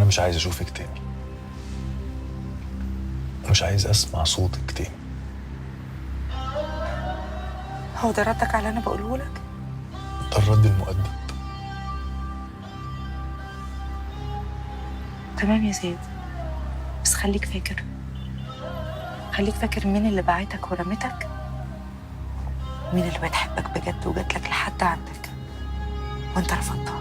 انا مش عايز اشوفك تاني، ومش عايز اسمع صوتك تاني. هو ده ردك على اللي انا بقوله لك؟ ده الرد المؤدب. تمام يا زياد، بس خليك فاكر، خليك فاكر مين اللي باعتك ورمتك، مين اللي بتحبك بجد وجاتلك لحد عندك وانت رفضتها.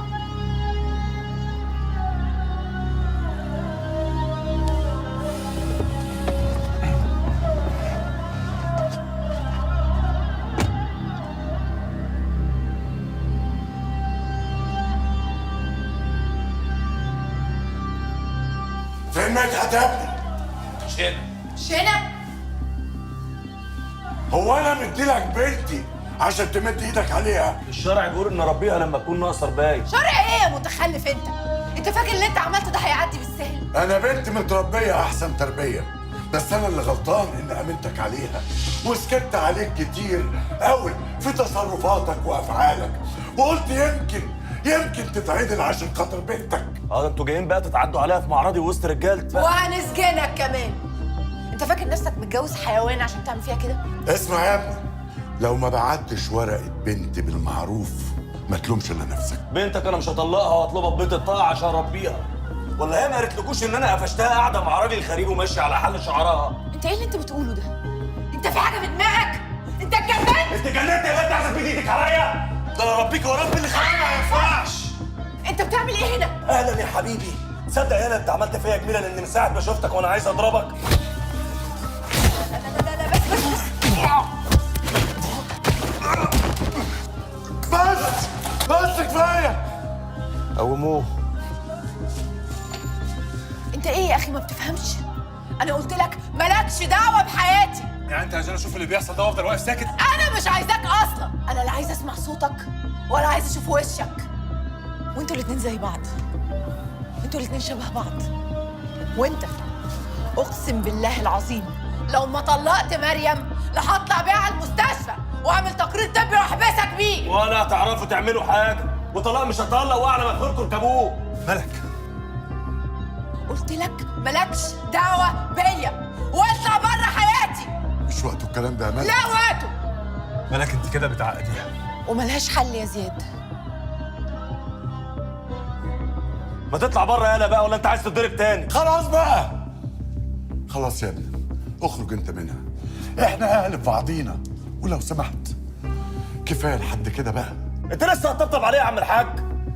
فين مدحت يا ابني؟ مش هنا. هو انا مديلك بنتي عشان تمد ايدك عليها؟ الشرع بيقول ان ربيها لما تكون ناقصه رباية. شرع ايه يا متخلف انت؟ انت فاكر اللي انت عملته ده هيعدي بالسهل؟ انا بنت متربيه احسن تربيه، بس انا اللي غلطان ان امنتك عليها وسكت عليك كتير قوي في تصرفاتك وافعالك، وقلت يمكن تتعدل عشان خاطر بنتك. اه انتوا جايين بقى تتعدوا عليها في معرضي وسط رجالتي بقى. وهنسجنك كمان. انت فاكر نفسك متجوز حيوان عشان تعمل فيها كده؟ اسمع يا ابني، لو ما بعتش ورقة بنتي بالمعروف ما تلومش الا نفسك. بنتك انا مش هطلقها واطلبها ببيت الطاعة عشان اربيها. ولا هي ما قالتلكوش ان انا قفشتها قاعدة مع راجل غريب وماشية على حل شعرها؟ انت ايه اللي انت بتقوله ده؟ انت في حاجة في دماغك؟ انت اتجننت؟ انت اتجننت يا بنت عشان تمد ايدك عليا؟ ده انا اربيك واربي اللي خلاني ما ينفعش. انت بتعمل ايه هنا؟ اهلا يا حبيبي. تصدق يالا انت عملت فيا جميلة، لان من ساعة ما شفتك وانا عايز اضربك. لا لا لا لا، بس بس بس بس بس كفاية. قوموه. انت ايه يا اخي ما بتفهمش؟ انا قلت لك مالكش دعوه بحياتي. يعني انت عشان اشوف اللي بيحصل ده وافضل واقف ساكت؟ انا مش عايزاك اصلا، انا لا عايزه اسمع صوتك ولا عايزه اشوف وشك. وانتوا الاتنين زي بعض، انتوا الاتنين شبه بعض. وانت اقسم بالله العظيم لو ما طلقت مريم لهطلع بيها على المستشفى واعمل تقرير طبي واحبسك بيه. ولا هتعرفوا تعملوا حاجة، وطلاق مش هطلق واعلى ما فيكم اركبوه. ملك، قلت لك مالكش دعوه بيا واطلع بره حياتي. مش وقته الكلام ده يا ملك. لا وقته. ملك انت كده بتعقديها. وملهاش حل يا زياد. ما تطلع بره يالا بقى، ولا انت عايز تتضرب تاني؟ خلاص بقى، خلاص يا ابني، اخرج انت منها. احنا اهل في بعضينا، ولو سمحت كفاية لحد كده بقى. انت لسه هتطبطب عليه يا عم الحاج؟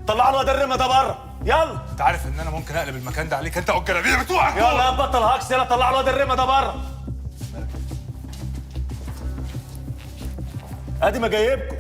طلع له واد الرمه ده بره، يلا. انت عارف ان انا ممكن اقلب المكان ده عليك انت والجلابيه بتوعك. يلا يا بطل هاكس، يلا طلع له واد الرمه ده بره. ادي ما جايبكم.